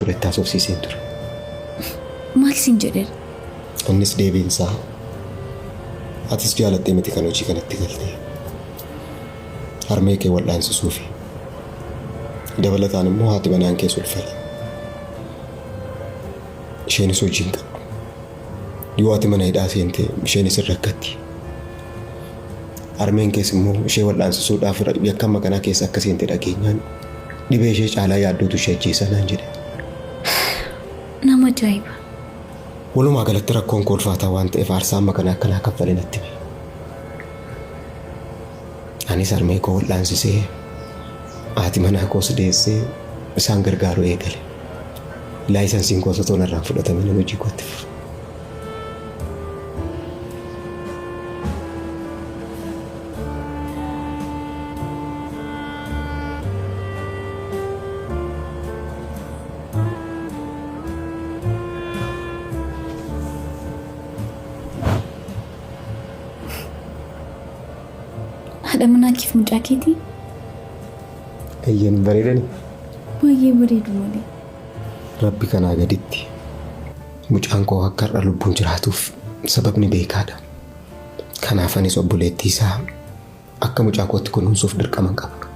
turetti haasofsiiseen ture. Maal siin jedheera? Innis deebiin isaa atis jaalattee miti kan hojii kanatti galte. Harmee kee wal'aansisuufi. Dabalataan immoo haati manaan kees ulfadha. Isheenis hojii hin qabdu. Yoo ati mana hidhaa seente isheenis hin rakkatti. Harmeen kees immoo ishee wal'aansisuudhaaf yakka amma kanaa keessa akka seente dhageenyaan dhibee ishee caalaa yaaddootu ishee ajjeesa naan jedhe. Nama ajaa'iba. Walumaa galatti rakkoon koo ulfaataa waan ta'eef aarsaa amma kanaa akkanaa kaffale natti hime. Anis harmee koo wal'aansisee haati manaa koos deessee isaan gargaaruu eegale. Laayisansiin koos otoo narraa hin fudhatamin hojii kootti fufe. Haadha manaa keef mucaa keetii? Eeyyeen bareedani. Baay'ee bareedu malee. Rabbi kanaa gaditti mucaan koo akka har'a lubbuun jiraatuuf sababni beekaadha. Kanaaf anis obboleettii isaa akka mucaa kootti kunuunsuuf dirqaman qaba.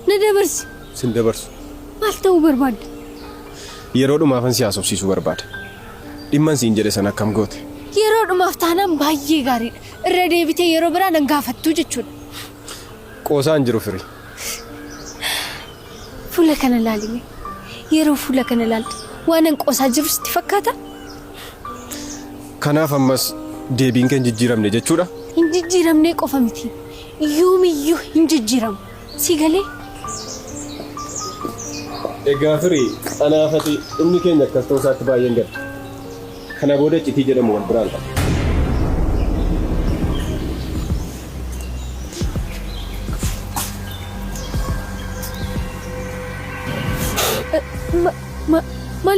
Na dabarsi. Sin dabarsu. Maal ta'uu barbaadda? Yeroo dhumaafan si haasofsiisuu barbaada. Dhimman siin jedhe sana akkam goote? Yeroo dhumaaf taanaan baay'ee gaariidha. Irra deebitee yeroo biraa nan gaafattuu jechuudha. Qoosaan jiru firii. Fuula kana ilaalime. Yeroo fuula kana ilaaltu waanan qoosaa jiru sitti fakkaata? Kanaaf ammas deebiin kee hin jijjiiramne jechuudha? Hin jijjiiramnee qofa miti. Yoomiyyuu hin jijjiiramu. Si galee? Egaa firii, anaaf ati dhumni keenya akkas ta'uu isaatti baay'een gadda. Kana booda iccitii jedhamu wal biraan qabu.